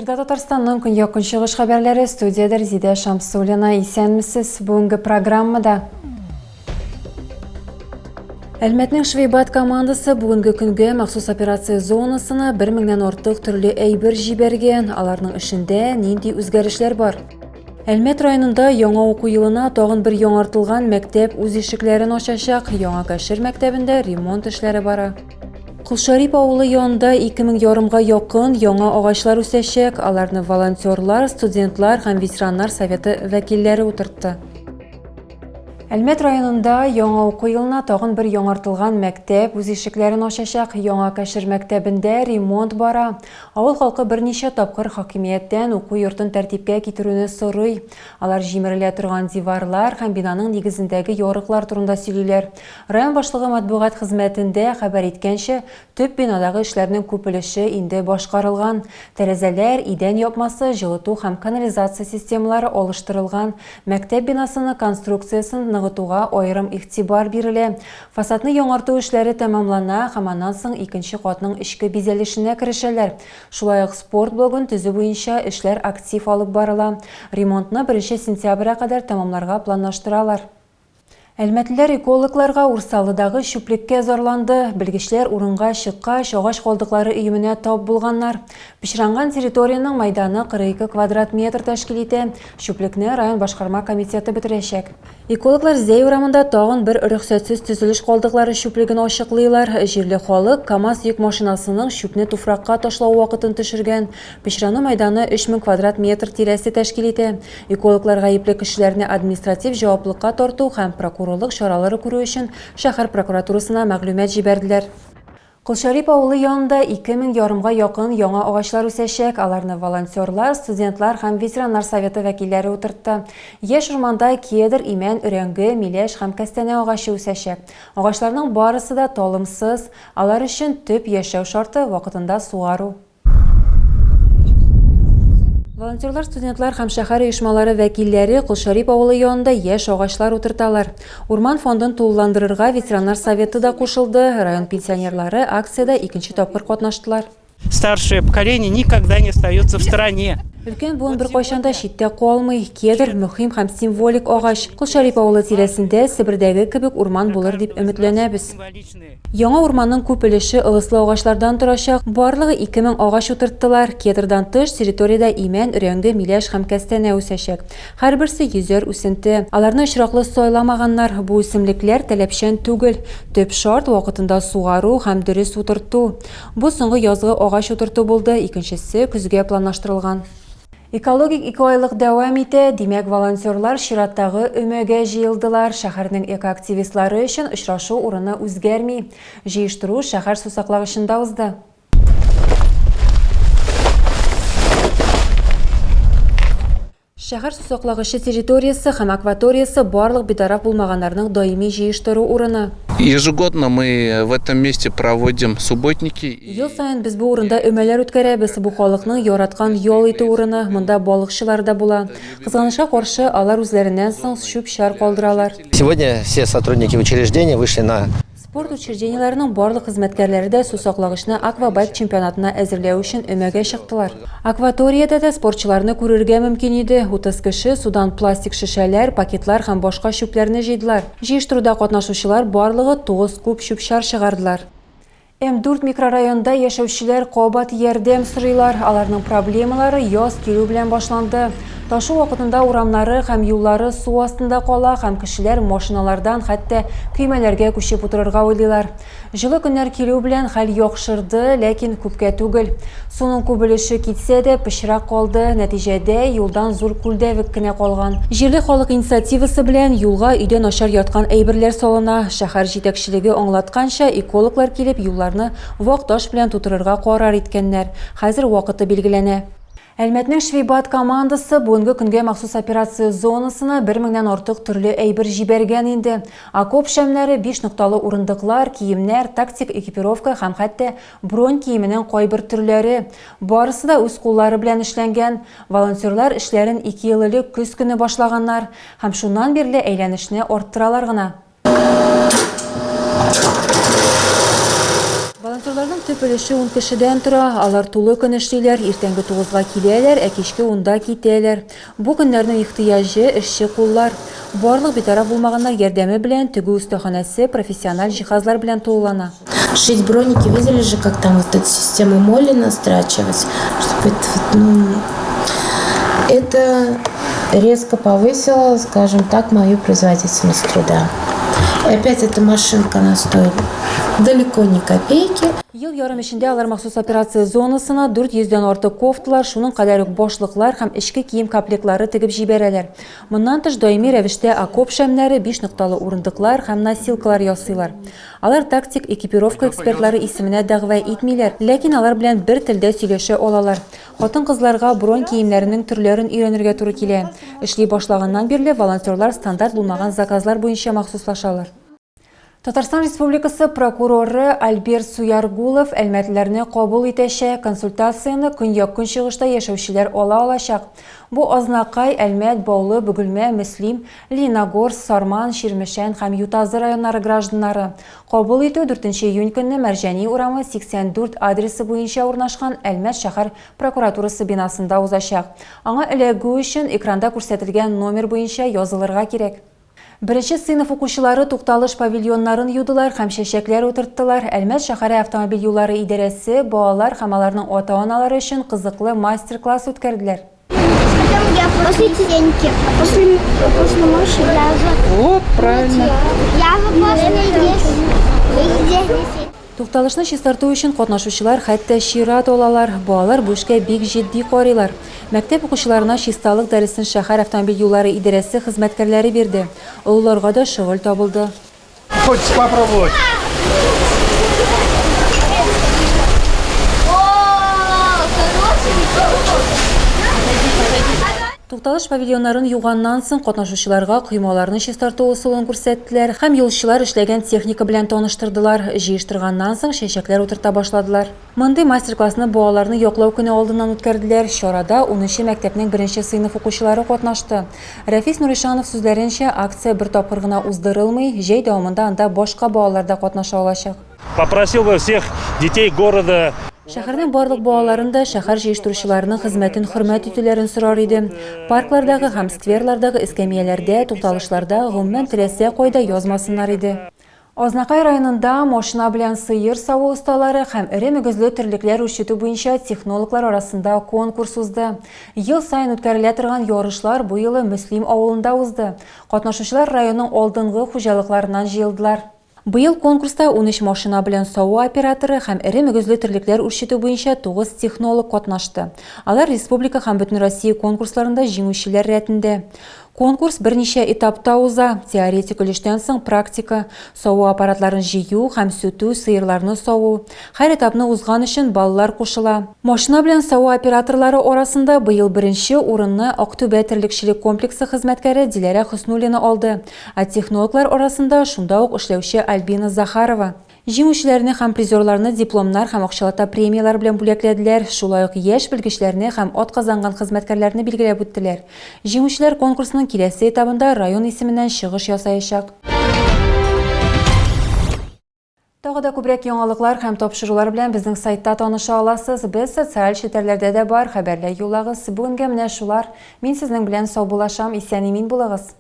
Эфирда Татарстанның көньяк-көнчыгыш хәбәрләре, студиядә Резидә Шамсуллина. Исәнмесез. Бүгенге программада Әлмәтнең Швейбат командасы бүгенге көнгә махсус операция зонасына бер меңнән артык төрле әйбер җибәргән. Аларның эшендә нинди үзгәрешләр бар? Әлмәт районында яңа уку елына тагын бер яңартылган мәктәп үз ишекләрен ачачак. Яңа Кәшер мәктәбендә ремонт эшләре бара. Колшарип авылы янында 2000 ярымга якын яңа агачлар үсәчәк. Аларны волонтерлар, студентлар һәм ветераннар советы вәкилләре утыртты. Әлмәт районында яңа уку елына тагын бер яңартылган мәктәп үз ишекләрен ачачак. Яңа Кәшер мәктәбендә ремонт бара. Авыл халкы берничә тапкыр хакимияттән уку йортын тәртипкә китерүне сорый. Алар җимерелә торган диварлар һәм бинаның нигезендәге ярыклар турында сөйлиләр. Район башлыгы матбугат хезмәтендә хәбәр иткәнчә, Төп бинадагы эшләрнең күп өлеше инде башкарылган. Тәрәзәләр, идән япмасы, җылыту һәм канализация системалары алыштырылган. Мәктәп бинасының конструкциясен ныгытуга аерым игътибар бирелә. Фасадны яңарту эшләре тәмамлана һәм аннан соң икенче катның эчке бизәлешенә керешәләр. Шулай ук спорт блогын төзү буенча эшләр актив алып барыла. Ремонтны беренче сентябрьгә кадәр тәмамларга планлаштыралар. Әлмәтлеләр экологларга Урсалыдагы чүплеккә зарланды. Белгечләр урынга чыккач, агач калдыклары өеменә тап булганнар. Пычранган территориянең мәйданы 42 квадрат метр тәшкил итә. Чүплекне район башкарма комитеты бетерәчәк. Экологлар Зәй урамында тагын бер рөхсәтсез төзелеш калдыклары чүплеген ачыклыйлар. Җирле халык КАМАЗ йөк машинасының чүпне туфракка ташлау вакытын төшергән. Пычрану мәйданы 3000 квадрат метр тирәсе тәшкил итә. Экологлар гаепле кешеләрне административ җаваплыкка тарту һәм прокурорлык чаралары күрү өчен шәһәр прокуратурасына мәгълүмат җибәрделәр. Колшәрип авылы янында 2000 ярымга якын яңа агачлар үсәчәк. Аларны волонтерлар, студентлар һәм ветераннар советы вәкилләре утыртты. Яшь урманда кедр, имән, өрәңге, миләш һәм кәстәнә агачы үсәчәк. Агачларның барысы да талымсыз, алар өчен төп яшәү шарты, вакытында сугару. Волонтерлар, студентлар һәм шәһәр оешмалары вәкилләре Колшәрип авылы янында яшь агачлар утырталар. Урман фондын тулыландырырга ветераннар советы да кушылды. Район пенсионерлары акциядә икенче тапкыр катнаштылар. Старшее поколение никогда не остается в стороне. Өлкән буын беркайчан да читтә калмый. Кедр, мөһим һәм символик агач. Колшәрип авылы тирәсендә Себердәге кебек урман булыр дип өметләнәбез. Яңа урманның күп өлеше ылыслы агачлардан торачак. Барлыгы 2000 агач утырттылар. Кедрдан тыш, территориядә имән, өрәңге, миләш һәм кәстәнә үсәчәк. Һәрберсе йөзәр үсенте. Аларны очраклы сайламаганнар. Бу үсемлекләр таләпчән түгел. Төп шарт, вакытында сугару һәм дөрес утырту. Бу соңгы язгы агач утырту булды, икенчесе көзгә планлаштырылган. Экологик икеайлык дәвам итә, димәк, волонтерлар чираттагы өмәгә җыелдылар. Шәһәрнең экоактивистлары өчен очрашу урыны үзгәрми. Җыештыру шәһәр сусаклагычында узды. Шәһәр сусаклагычы территориясе һәм акваториясе барлык битараф булмаганнарның даими җыештыру урыны. Ежегодно мы в этом месте проводим субботники. Ел саен без бу урында өмәләр үткәрәбез. Бу халыкның яраткан ял итү урыны. Монда балыкчылар да була. Кызганычка каршы, алар үзләреннән соң чүп-чар калдыралар. Сегодня все сотрудники учреждения вышли на. Спорт учреждениеләренең барлык хезмәткәрләре дә сусаклагычны аквабайк чемпионатына әзерләү өчен өмәгә чыктылар. Акваториядә дә спортчыларны күрергә мөмкин иде. 30 кеше судан пластик шешәләр, пакетлар һәм башка чүпләрне җыйдылар. Җыештыруда катнашучылар барлыгы 9 куб чүп-чар чыгардылар. М-4 микрорайонында яшәүчеләр кабат ярдәм сорыйлар. Аларның проблемалары яз килү белән башланды. Ташу вакытында урамнары һәм юллары су астында кала һәм кешеләр машиналардан хәтта көймәләргә күчеп утырырга уйлыйлар. Җылы көннәр килү белән хәл яхшырды, ләкин күпкә түгел. Суның күп өлеше китсә дә, пычрак калды. Нәтиҗәдә, юлдан зур күлдәвек кенә калган. Җирле халык инициативасы белән юлга өйдә начар яткан әйберләр салына. Шәһәр җитәкчелеге аңлатканча, экологлар килеп, юлларны вак таш белән тутырырга карар иткәннәр. Хәзер вакыты билгеләнә. Әлмәтнең Швейбат командасы бүгенге көнгә махсус операция зонасына бер меңнән артык төрле әйбер җибәргән инде. Окоп шәмнәре, биш нокталы урындыклар, киемнәр, тактик экипировка һәм хәтта Бронь киеменең кайбер төрләре. Барысы да үз куллары белән эшләнгән. Волонтерлар эшләрен ике ел элек көз көне башлаганнар һәм шуннан бирле әйләнешне арттыралар гына. Волонтерларның төп өлеше ун кешедән тора. Алар тулы көн эшлиләр, иртәнге тугызга киләләр, ә кичке унда китәләр. Бу көннәрнең ихтыяҗы, эшче куллар. Барлык битараф булмаганнар ярдәме белән тегү остаханәсе профессиональ җиһазлар белән тулылана. Шить броники, видели же, как там вот эту систему молли настрачивать, чтобы это вот, ну, это резко повысило, скажем так, мою производительность труда. И опять эта машинка, она стоит далеко не копейки. Ел ярым эчендә алар махсус операция зонасына 400 дән артык кофталар, шуның кадәр үк башлыклар һәм эчке кием комплектлары тегеп җибәрәләр. Моннан тыш, даими рәвештә окоп шәмнәре, биш нокталы урындыклар һәм носилкалар ясыйлар. Алар тактик экипировка экспертлары исеменә дәгъва итмиләр, ләкин алар белән бер телдә сөйләшә алалар. Хатын-кызларга бронь киемнәренең төрләрен өйрәнергә туры килә. Эшли башлаганнан бирле волонтерлар стандарт булмаган заказлар буенча махсуслашалар. Татарстан Республикасы прокуроры Альберт Суяргулов әлмәтлеләрне кабул итәчәк. Консультацияне көньяк-көнчыгышта яшәүчеләр ала алачак. Бу Азнакай, Әлмәт, Баулы, Бөгелмә, Мөслим, Лениногорск, Сарман, Чирмешән һәм Ютазы районнары гражданнары. Кабул итү дүртенче июнь көнне Мәрҗани урамы, 84 адресы буенча урнашкан Әлмәт шәһәр прокуратурасы бинасында узачак. Аңа эләгү өчен экранда күрсәтелгән номер буенча язылырга кирәк. Беренче сыйныф укучылары тукталыш павильоннарын юдылар һәм чәчәкләр утырттылар. Әлмәт шәһәре автомобиль юллары идарәсе балалар һәм аларның ата-аналары өчен кызыклы мастер-класс үткәрделәр. Потом я после стенки, после, после мыши я же... Вот, правильно. Я же после здесь. Тукталышны чистарту өчен катнашучылар хәтта чират алалар. Балалар бу эшкә бик җитди карыйлар. Мәктәп укучыларына чисталык дәресен шәһәр автомобиль юллары идарәсе хезмәткәрләре бирде. Олыларга да шөгыль табылды. Хочется попробовать. Тукталыш павильоннарын юганнан соң катнашучыларга коймаларны чистарту ысулын күрсәттеләр һәм юлчылар эшләгән техника белән таныштырдылар. Җыештырганнан соң чәчәкләр утырта башладылар. Мондый мастер-классны балаларны яклау көне алдыннан үткәрделәр. Чарада унынчы мәктәпнең беренче сыйныф укучылары катнашты. Рәфис Нуришанов сүзләренчә, акция бер тапкыр гына уздырылмый, җәй дәвамында анда башка балалар да катнаша алачак. Попросил бы всех детей города. Шәһәрнең барлык балаларын да шәһәр җыештыручыларының хезмәтен хөрмәт итүләрен сорар идем. Парклардагы һәм скверлардагы эскәмияләрдә, тукталышларда, гомумән, теләсә кайда язмасыннар иде. Азнакай районында машина белән сыер саву осталары һәм эре мөгезле терлекләр үрчетү буенча технологлар арасында конкурс узды. Ел саен үткәрелә торган ярышлар бу юлы Мөслим авылында узды. Катнашучылар районның алдынгы хуҗалыкларыннан җыелдылар. Быел конкурста 13 машина белән саву операторы һәм эре мөгезле терлекләр үрчетү буенча 9 технолог катнашты. Алар республика һәм бөтенроссия конкурсларында җиңүчеләр рәтендә. Конкурс берничә этапта уза. Теоретик өлештән соң практика, саву аппаратларын җыю һәм сүтү, сыерларны саву. Һәр этапны узган өчен баллар кушыла. Машина белән саву операторлары арасында быел беренче урынны Актүбә терлекчелек комплексы хезмәткәре Диләрә Хөснуллина алды. Ә технологлар арасында шунда ук эшләүче Альбина Захарова. Җиңүчеләрне һәм призерларны дипломнар һәм акчалата премияләр белән бүләкләделәр, шулай ук яшь белгечләрне һәм атказанган хезмәткәрләрне билгеләп үттеләр. Җиңүчеләр конкурсның киләсе этабында район исеменнән чыгыш ясаячак. Тагы да күбрәк яңалыклар һәм тапшырулар белән безнең сайтта таныша аласыз. Без социаль челтәрләрдә дә бар, хәбәрләр юллагыз. Бүгенгә менә шулар. Мин сезнең белән саубуллашам, исән-имин булыгыз.